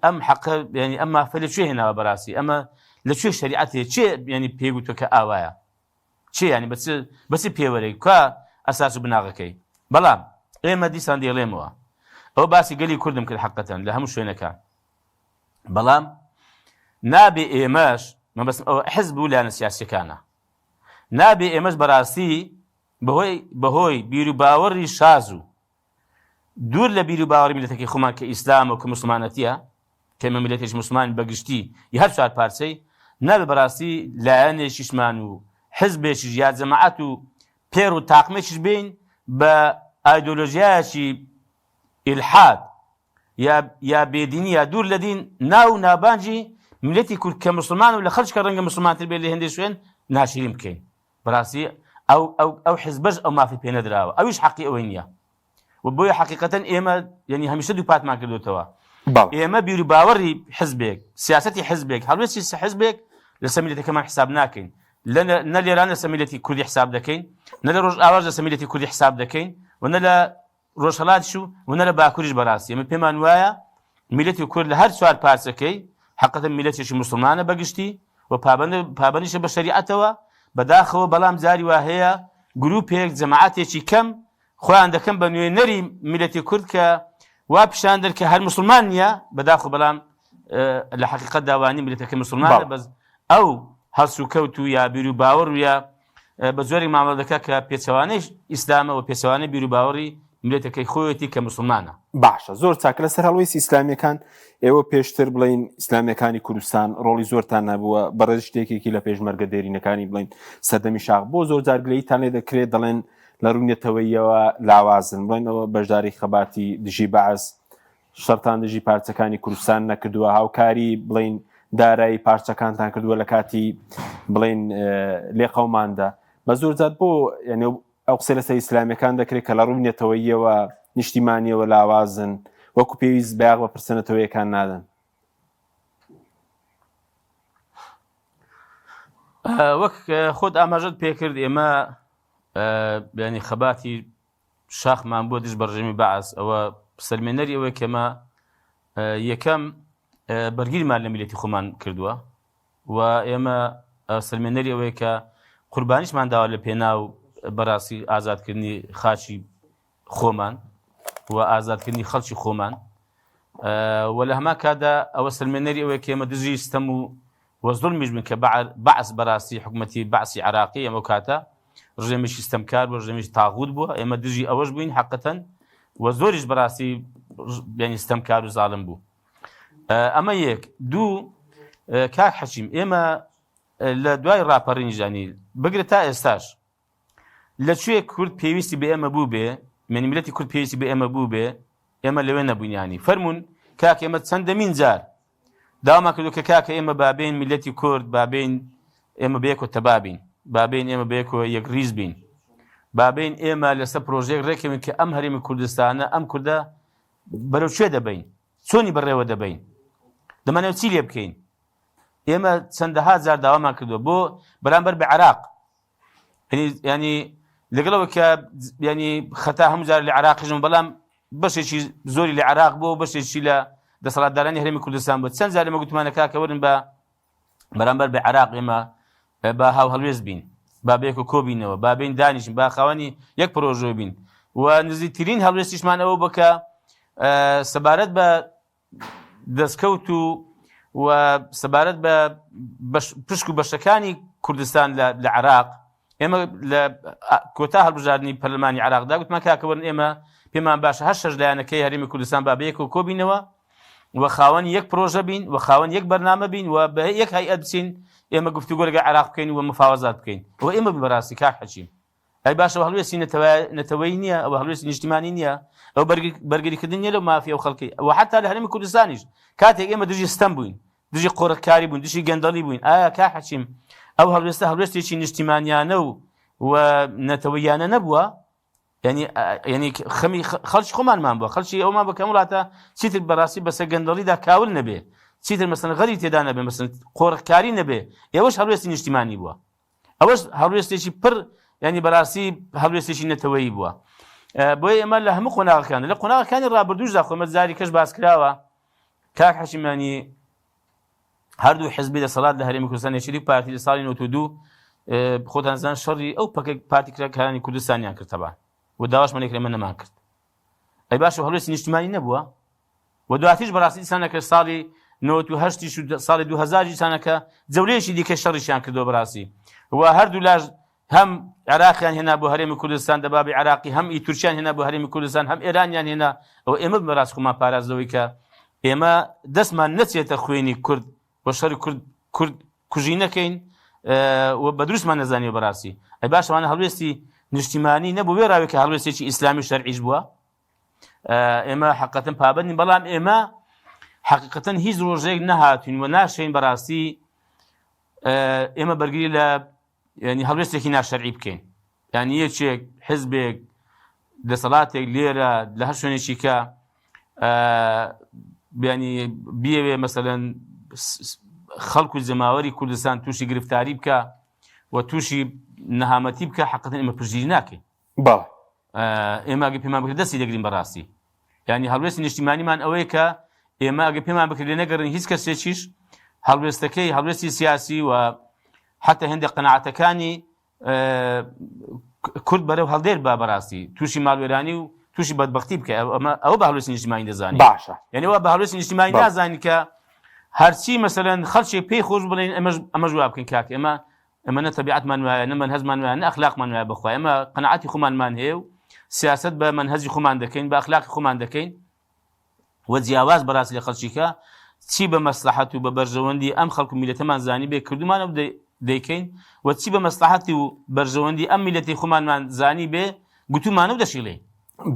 ئەم حەقە ینی ئەم مافە لە کوێ هێناوە بەڕاستی ئەمە لە کوێ شەریعەتێ چێ ینی پێگوتوە کە ئاوایە چێ ینی بەچ بەچ پێوەرێک کا ئەساس و بناغەکەی بەڵام ئێمە دیسان دێڵێمەوە ئەو باسی گەلی کوردم کرد حقەتەن لە هەموو شوێنەکان بەڵام نابێ ئێمەش مەبەستم ئەوە حزب و لایەنە سیاسیەکانە نابێ ئێمەش بەڕاستی بەهۆی بەهۆی بیروباوەڕی شاز و دوور لە بیر و باوەڕی میلەتەکەی خۆمان کە ئیسلام و کە مسلمانەتیە کە ئێمە میلەتێکی مسلمان بەگشتی ی هەر چوار پارچەی نابێ بەڕاستی لایەنێکیشمان و حزبێکیش یا جەماعەت و پێر و تاقمێکیش بین بە ئایدۆلۆژیایەکی ئیلحاد یا یا بێدینی یا دوور لە دین ناو و نابانجی میلەتی کورد کە مسلمان و لە خەڵک کە ڕەنگە مسلمانتر بێت لە هێندێک شوێن ناشرین بکەین بەڕاستی ئەو ئەو ئەو حزبەش ئەو مافی پێ نەدراوە ئەویش حەقی ئەوەی نییە و بۆیە حقیقەتەن ئێمە یعنی هەمیشە دووپاتمان کردوتەوە ئێمە بیر و باوەڕی حزبێک سیاستی حزبێک هەڵوێستی حزبێک لەسەر میلەتەکەمان حساب ناکەین نە لێران لەسەر میلەتی کوردی حساب دەکەین نە لە ڕۆژئاواش لەسەر میلەتی کوردی حساب دەکەین و نە لە ڕۆژهەڵاتیش و و نە لە باکوریش بەڕاستی ئێمە پێمان وایە میلەتی کورد لە هەر چوار پارچەکەی حەقەتە میلەتێکی موسڵمانە بەگشتی و پابەند پابەندیشە بە شەریعەتەوە بەداخەوە بەڵام جاری وا هەیە گروپێک جەماعەتێکی کەم خۆیان دەکەن بە نوێنەری میلەتی کورد کە وا پیشان دەن کە هەر موسڵمان نییە بەداخەوە بەڵام لە حەقیقەتدا وانی میلەتەکە موسڵمانە بەس ئەو هەڵسوکەوت و یا بیر و باوەڕ و یا بە جۆرێک مامەڵە دەکات کە پێچەوانەی ئیسلامە و پێچەوانەی بیروباوەڕی میللەتەکەی خۆیەتی کە موسڵمانە. باشە زۆر چاکە لەسەر هەڵوێستی ئیسلامیەکان ئێوە پێشتر بڵین ئیسلامیەکانی کوردستان ڕۆڵی زۆرتان نەبووە بەڕێز شتێکێکی لە پێشمەرگە دێرینەکانی بڵین سەردەمی شاخ بۆ زۆر جار گلەییتان لێ دەکرێت دەڵێن لە ڕووی نەتەوەییەوە لاوازن بڵێنەوە بەشداری خەباتی دژی بەعس شەڕتان دژی پارچەکانی کوردستان نەکردووە هاوکاری بڵین دارایی پارچەکانتان کردووە لە کاتی بڵین لێقەوماندا بە زۆر جار بۆ یعنی ئەو قسە لەسەر ئیسلامیەکان دەکرێت کە لە ڕووی نەتەوەییەوە نیشتیمانیەوە لاوازن وەکو پێویست بایەخ بە پرسە نەتەوەیەکان نادەن. وەک خۆت ئاماژەت پێکرد ئێمە ینی خەباتی شاخمان بووە دژ بە ڕژێمی بەعس، ئەوە سەلمێنەری ئەوەیە کە ئێمە یەکەم بەرگریمان لە میللەتی خۆمان کردووە و ئێمە سەلمێنەری ئەوەیە کە قوربانیشمان داوە لە پێناو بەڕاستی ئازادکردنی خاچی خۆمان و ئازادکردنی خەڵکی خۆمان و لە هەمان کاتدا ئەوە سەلمێنەری ئەوەیە کە ئێمە دژی ستەم و و زوڵمیش بن کە بەعس بەراستی حکومەتی بەعسی عێراقی ئەم کاتە ڕژێمێکی ستەمکار بوو ڕژێمێکی تاغوت بووە ئێمە دژی ئەوەش بووین حەقەتەن و زۆریش بەڕاستی یعنی ستەمکار و زاڵم بوو ئەمە یەک دوو. کاک حەکیم ئێمە لە دوای ڕاپەڕینی ژانی بگرە تا ئێستاش لە کوێ کورد پێویستی بە ئێمە بوو بێ منی میلەتی کورد پێویستی بە ئێمە بوو بێ ئێمە لەوێ نەبووین ینی فەرمونون کاک ئێمە چەندەمین جار داوامان کردو کە کاکە ئێمە بابین میلەتی کورد بابین ئێمە بەیەکۆ تەبابین بابین ئێمە بەیەکۆ یەک ریز بین بابین ئێمە لەسەر پرۆژەیەک ڕێکەوین کە ئەم هەرێمی کوردستانە ئەم کوردە بەرەو کوێ دەبین چۆنی بەڕێوە دەبین دەمانەوە چی لێ بکەین ئێمە چەندەها جار داوامان کردووە بۆ بەرامبەر بە عێراق ینی لەگەڵەوە کە ینی خەتا هەموو جار لە عێراقیشم بەڵام بەشێکی زۆری لە عێراق بۆ بەشێکی لە دەسەڵاتدارانی هەرێمی کوردستان بۆ چەند جار لەمە گوتمانە کاکە وەرن بە بەرامبەر بە عێراق ئێمە با هاو هەڵوێست بین با بێک و کۆبینەوە با بین دانیشن با خاوەنی یەک پرۆژۆ بین و نزیکترین هەڵوێستیشمان ئەوە بکە سەبارەت بە دەستکەوت و و سەبارەت بە پشک و بەشەکانی کوردستان لە عێراق ئێمە لە کۆتا هەڵبژاردنی پەرلەمانی عێراقدا گوتمان کاکەوەرن ئێمە پێمان باشە هەر شەش لایەنەکەی هەرێمی کوردستان با بەیەکەوە کۆبینەوە و خاوەن یەک پرۆژە بین و خاوەن یەک بەرنامە بین و بە یەک هەیئەت بچین ئێمە گفتوگۆ لەگەڵ عێراق بکەین و مفاوەزات بکەین و ئێمە بەڕاستی کاک حەکیم ئەی باشە ئەوە هەڵوێستی نەتەوەیی نییە ئەوە هەڵوێستی نیشتیمانی نییە ئەو بەرگریکردن نییە لەو مافی ئەو خەڵکی و حتا لە هەرێمی کوردستانیش کاتێک ئێمە دژی ستەم بووین دژی قۆرخکاری بووین دژی گەندەڵی بووین ئایا کا حەچیم ئەو هەڵوێستە هەڵوێستێکی نیشتیمانیانە و و نەتەوەیانە نەبووە ینی ینی خەمی خەڵکی خۆمانمان بووە خەڵکی ئەومان بەکەم وڵاتە چیتر بەڕاستی بەسەر گەندەڵیدا کاول نەبێ چیتر مەسەن غەری تێدا نەبێ مەسەن قۆرخکاری نەبێ ئێوەش هەڵوێستی نیشتیمانی بووە ئەوەش هەڵوێستێکی پڕ ینی بەڕاستی هەڵوێستێکی نەتەوەیی بووە بۆیە ئێمە لە هەموو قۆناغەکان لە قۆناغەکانی ڕابردووشدا خۆمە جاری کەش باس کراوە کاک حەشیمانی هەردوو حزبی دەسەڵات لە هەرێمی کوردستان یەکێتی و پارتی لە ساڵی 92 خۆتان زان شەڕی ئەو پەکە پارتی کرێکارانی کوردستانیان کرد تەبان و داواشمان لێ کرد ئێمە نەمان کرد ئەی باشە هەڵوێستی نیشتمانی نەبووە و دواتریش بەڕاستی دیسانەکە ساڵی 98 و ساڵی 2000 دیسانەکە جەولەیەکی دیکە شەڕیشیان کردەوە بەڕاستی و هەردوو لاش هەم عێراقیان هێنا بۆ هەرێمی کوردستان دەبابی عێراقی هەم ئی تورکیان هێنا بۆ هەرێمی کوردستان هەم ئێرانیان هێنا ئەو ئێمە بەڕاست خۆمان پاراستەوەی کە ئێمە دەستمان نەچێتە خوێنی کورد و شەڕی کورد کورد کوژی نەکەین و بە دروستمان نەزانیوە بەڕاستی ئەی باشەوانە هەڵوێستی نیشتیمانی نەبوو وێراوێک کە هەڵوێستێکی ئیسلامی و شەرعیش بووە ئێمە حقەتەن پابەند نین بەڵام ئێمە حقیقەتەن هیچ ڕۆژێک نەهاتوین و ناشین بەڕاستی ئێمە بەرگری لە ینی هەڵوێستێکی ناشەرعی بکەین یعنی یەکێک حزبێک دەسەڵاتێک لێرە لە هەر شوێنێکی کە بیانی بیەوێ مەسەلەن خەڵک و جەماوەری کوردستان تووشی گرفتاری بکە و تووشی نەهامەتی بکە حقەتەن ئێمە پشتگیری ناکەین بەڵێ. ئێمە ئەگەر پێمان بکرێت دەستی دەگرین بەڕاستی یعنی هەڵوێستی نیشتیمانیمان ئەوەیە کە ئێمە ئەگەر پێمان بکرێت لێ نەگەڕین هیچ کەسێکیش هەڵوێستەکەی هەڵوێستی سیاسی و حتا هێندە قەناعەتەکانی کورد بەرەو هەڵدێر با بەڕاستی تووشی ماڵوێرانی و تووشی بەدبختی بکە ئەمە ئەوە بە هەڵوێستی نیشتیمانی دەزانین باشە یعنی وا بە هەڵوێستی نیشتیمانی نازانین کە هەرچی مەسەلەن خەڵکی پێی خۆش بڵێن ئەمەش ئەمەش وا بکەین کاک ئێمە ئێمە نە تەبیعەتمان وایە نە مەنهەجمان وایە نە ئەخلاقمان وایە بەخوا ئێمە قەناعەتی خۆمانمان هەیە و سیاسەت بە مەنهەجی خۆمان دەکەین بە ئەخلاقی خۆمان دەکەین و جیاواز بەڕاستی لە خەڵکیکە چی بە مەسلحەت و بە بەرژەوەندی ئەم خەڵک و میلەتەمان زانی بێ کردومانە و دەیکەین و چی بە مەسلحەتی و بەرژەوەندی ئەم میلەتی خۆمانمان زانی بێ گوتومانە و دەشیڵێین.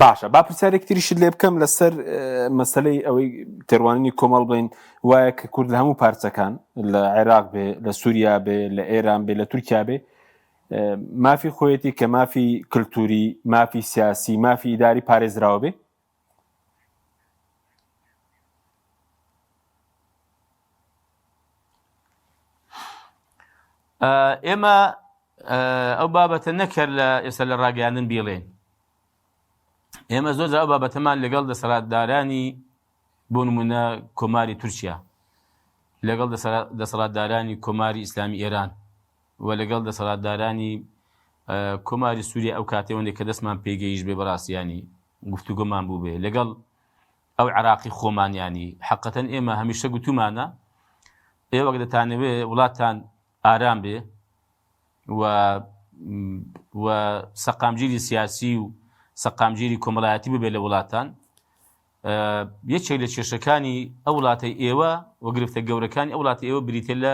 باشە با پرسیارێک تریشت لێ بکەم لەسەر مەسلەی ئەوەی تێڕوانینی کۆمەڵ بڵین وایە کە کورد لە هەموو پارچەکان لە عێراق بێ لە سووریا بێ لە ئێران بێ لە تورکیا بێ مافی خۆیەتی کە مافی کللتوری مافی سیاسی مافی ئیداری پارێزراوە بێ ئێمە ئەو بابەتە نەکرد لە ئێستا لە ڕاگەیاندن بیڵێن ئێمە زۆر ئەو بابەتەمان لەگەڵ دەسەڵاتدارانی بۆ نمونە کۆماری تورکیا لەگەڵ دەسەڵاتدارانی کۆماری ئیسلامی ئێران و لەگەڵ دەسەڵاتدارانی کۆماری سووریا ئەو کاتێوەندێک کە دەستمان پێگەیش بێ بەڕاستیانی گفتوگۆمان بوو بێ لەگەڵ ئەو عراقی خۆمانیانی حقەتەن ئێمە هەمیشە گوتومانە ئێوە دەتانەوێ وڵاتان ئارام بێ و و سەقامگیری سیاسی و سەقامگیری کۆمەڵایەتی ببێ لە وڵاتان. یەکێک لە کێشەکانی ئەو وڵاتەی ئێوە و گرفتە گەورەکانی ئەو وڵاتی ئێوە بریتە لە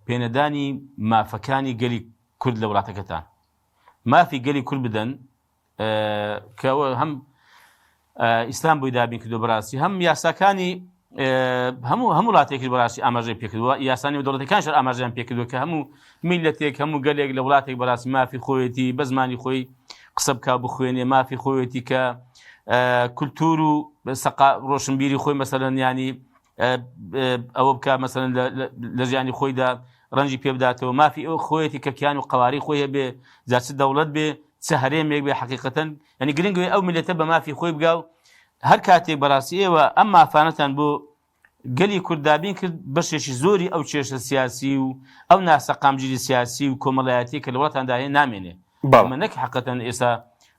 پێنەدانی مافەکانی گەلی کورد لە وڵاتەکەتان. مافی گەلی کورد بدەن کە هەم ئیسلام بۆی دابین کردو بەڕاستی هەم یاساکانی هەموو هەموو وڵاتێکی بەڕاستی ئاماژەی پێکردووە یاسانی و دەوڵەتەکان شەر ئاماژیان پێکردووە کە هەموو میلەتێک هەموو گەلێک لە وڵاتێک بەڕاستی مافی خۆیەتی بە زمانی خۆی قسە بکا بخوێنێ مافی خۆیەتی کە کولتور و ڕۆشنبیری خۆی مەسەلەن ینی ئەوە بکە مەسەلەن لە ژیانی خۆیدا ڕەنجی پێ بداتەوە مافی ئەو خۆیەتی کە کیان و قواری خۆی هەبێ جا چ دەوڵەت بێ چ هەرێمێک بێ حقیقەتەن ینی گرنگ ئەو میلەتە بە مافی خۆی بگا و هەر کاتێک بەڕاستی ئێوە ئەم مافانەتان بۆ گەلی کورد دابین کرد بەشێکی زۆری ئەو کێشە سیاسی و ئەو ناسەقامگیری سیاسی و کۆمەڵایەتی کە لە وڵاتاندا هەیە نامێنێ ئەمە نەک حقەتەن ئێستا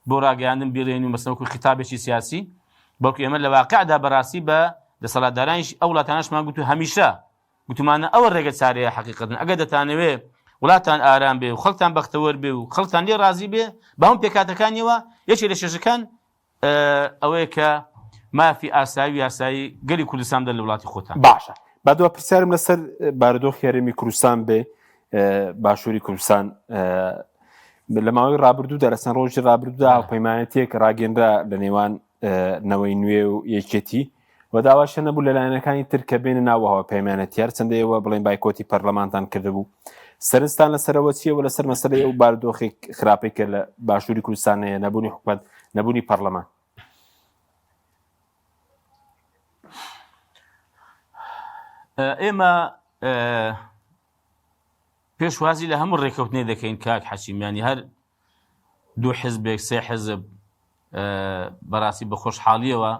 بۆ ڕاگەیاندن بیڵێن و مەسەوەکو خیتابێکی سیاسی بەڵکو ئێمە لە واقعدا بەڕاستی بە دەسەڵاتدارانیش ئەو وڵاتانەشمان گوت و هەمیشە گوتمانە ئەوە ڕێگە چارەیە حقیقەتن ئەگەر دەتانەوێ وڵاتان ئارام بێ و خەڵکتان بەختەوەر بێ و خەڵکتان لێ ڕازی بێ بە هەموو پێکهاتەکانیەوە یەکێ لە شێشەکان ئەوەیە کە مافی ئاسایی و یاسایی گەلی کوردستان بدەن لە وڵاتی خۆتان. باشە با دوا پرسیارم لەسەر بارودۆخی هەرێمی کوردستان بێ باشووری کوردستان لە ماوەی ڕابردوودا لە چەند ڕۆژی ڕابردوودا هاوپەیمانەتێک ڕاگەنرا لە نێوان نەوەی نوێ و یەکێتی و داواشە نەبوو لە لایەنەکانی تر کە بێنە ناو هاوپەیمانەتی هەرچەندە ئێوە بڵێن بایکۆتی پەرلەمانتان کردبوو سەرنجتان لەسەرەوە چییە و لەسەر مەسەلەی ئەو بارودۆخی خراپەی کە لە باشووری کوردستان هەیە نەبوونی حکومەت نەبوونی پەرلەمان؟ ئێمە پێشوازی لە هەموو ڕێککەوتنێ دەکەین کاک حەکیم یانی هەر دوو حزبێک سێ حزب بەڕاستی بە خۆشحاڵیەوە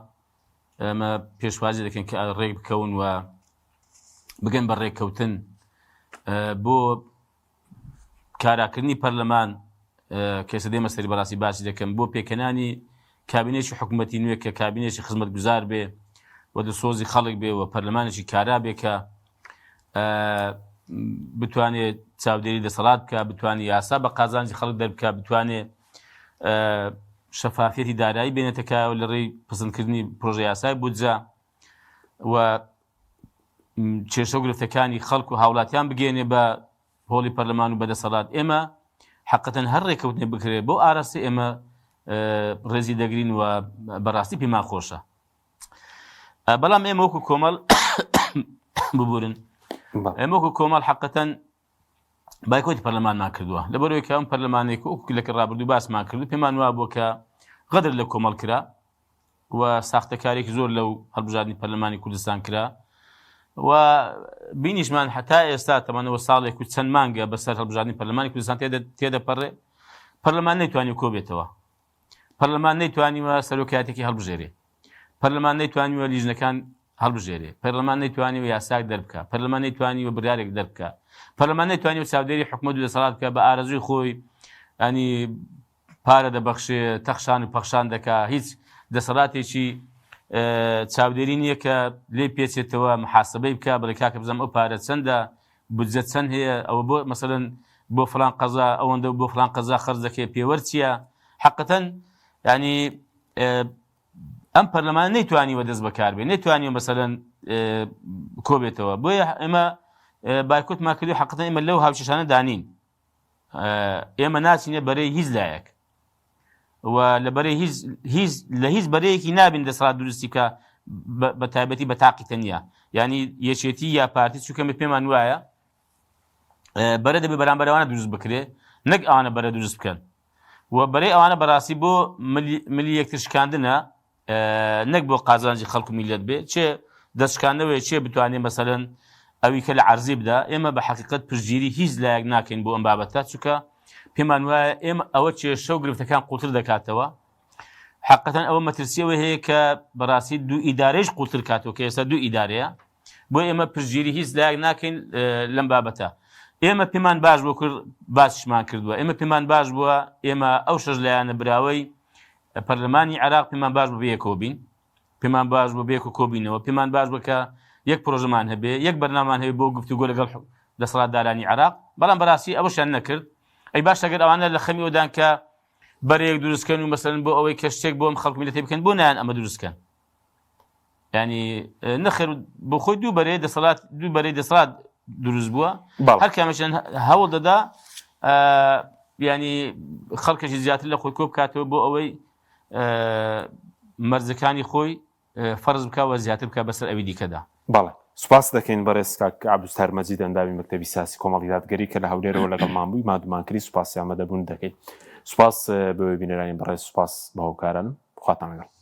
ئێمە پێشوازی دەکەین کە ڕێک بکەون و بگەن بە ڕێککەوتن بۆ کاراکردنی پەرلەمان کەسە دێمە سەری بەڕاستی باسی دەکەم بۆ پێکەنانی کابینێکی حکوومەتی نوێ کە کابینێکی خزمەتگوزار بێ و دڵسۆزی خەڵک بێ و پەرلەمانێکی کارا بێ کە بتوانێت چاودێری دەسەڵات بکە بتوانێت یاسا بە قازانجی خەڵک دەربکە بتوانێت شەفافیەتی دارایی بێنێتە کایەوە لە ڕێی پسندکردنی پرۆژە یاسای بودجە و کێشە و گرفتەکانی خەڵک و هاوڵاتیان بگەێنێ بە هۆڵی پەرلەمان و بەدەسەڵات ئێمە حقەتەن هەر ڕێکەوتنێ بکرێت بۆ ئاراستی ئێمە ڕێزی دەگرین و بەڕاستی پێمان خۆشە بەڵام ئێمە وەکو کۆمەڵ ببورن ئێمە وەکو کۆمەڵ حقەتەن بایکۆتی پەرلەمانمان کردووە لەبەرەوەی کە ئەم پەرلەمانێک وەکو لەکە ڕابردوو باسمان کردو پێمان وا بووە کە غەدر لە کۆمەڵ کرا و ساختەکارێکی زۆر لەو هەڵبژاردنی پەرلەمانی کوردستان کرا و بینیشمان هەتا ئێستا تەمەنەوە ساڵێک و چەند مانگە بەسەر هەڵبژاردنی پەرلەمانی کوردستان تێدەپەڕێ پەرلەمان نەیتوانی کۆبێتەوە پەرلەمان نەیتوانیوە سەرۆکایەتێکی هەڵبژێرێ پەرلەمان نەیتوانیوە لیژنەکان هەڵبژێرێ پەرلەمان نەیتوانیوە یاساک دەربکا پەرلەمان نەیتوانیوە بڕیارێک دەربکا پەرلەمان نەیتوانیوە چاودێری حکومەت و دەسەڵات بکا بە ئارەزووی خۆی ئەنی پارە دەبەخشێ تەخشان و پەخشان دەکا هیچ دەسەڵاتێکی چاودێری نییە کە لێ پێچێتەوە محاسبەی بکە بڵێ کاکە بزانم ئەو پارە چەندە بودجە چەند هەیە ئەوە بۆ مەسەلەن بۆ فلان قەزا ئەوەندە و بۆ فلان قەزا خەرج دەکەی پێوەر چییە حقەتەن ینی ئەم پەرلەمان نەیتوانیوە دەست بەکار بێ نەیتوانیوە مەسەلەن کۆبێتەوە بۆیە ئێمە بایکۆتمان کردو حقەتەن ئێمە لەو هاوکێشانە دانین ئێمە ناچینە بەرەی هیچ لایەک و لە بەرەی هیچ هیچ لە هیچ بەرەیەکی نابین دەسەڵات دروستی بکە بە تایبەتی بە تاقی تەنیا ینی یەکێتی یا پارتی چونکە من پێمان وایە بەرە دەبێ بەرامبەرەوانە دروست بکرێ نەک ئەوانە بەرە دروست بکەن و بەرەی ئەوانە بەڕاستی بۆ ملی یەکتر شکاندنە نەک بۆ قازانجی خەڵک و میلەت بێ چێ دەستشکاندنەوەی چێ بتوانێ مەسەلەن ئەوی کە لە عەرزی بدا ئێمە بە حەقیقەت پشتگیری هیچ لایەک ناکەین بۆ ئەم بابەتە چونکە پێمان وایە ئێمە ئەوە کێشە و گرفتەکان قوڵتر دەکاتەوە حقەتەن ئەوە مەترسیەوە هەیە کە بەڕاستی دوو ئیدارەیش قوڵتر کاتەوە کە ئێستا دوو ئیدارەیە بۆ ئێمە پشتگیری هیچ لایەک ناکەین لەم بابەتە ئێمە پێمان باش بۆ کرد باسیشمان کردووە ئێمە پێمان باش بووە ئێمە ئەو شەش لایەنە براوەی پەرلەمانی عێراق پێمان باش بوو بەیەکەوە بین پێمان باش بوو بەیەکەوە کۆبینەوە پێمان باش بوو کە یەک پرۆژەمان هەبێ یەک بەرنامان هەبێ بۆ گفتوگۆ لەگەڵ دەسەڵاتدارانی عێراق بەڵام بەڕاستی ئەوەشیان نەکرد ئەی باش ئەگەر ئەوانە لە خەمی ئەودان کە بەرەیەک دروستکەن و مەسەن بۆ ئەوەی کە شتێک بۆم خەڵک میلەتی بکەن بۆ نایان ئەمە دروستکەن ینی نەخێر بۆ خۆی دوو بەرەی دەسەڵات دوو بەرەی دەسەڵات دروست بووە هەر کامەشیان هەوڵ دەدا ینی خەڵکەشی زیاتر لە خۆی کۆ بکاتەوە بۆ ئەوەی مەرجەکانی خۆی فەرز بکە و زیاتر بکە بەسەر ئەوی دیکەدا. بەڵێ سوپاس دەکەین بەڕێز کاک عەبدولستار مەجید ئەندامی مەکتەبی سیاسی کۆمەڵی دادگەری کە لە هەولێرەوە لەگەڵمان بووی مادومان کردی سوپاسی ئامادەبوون دەکەین سوپاس بۆ بینەرانی بەڕێز سوپاس بە هۆکارانم خواتان لەگەڵ.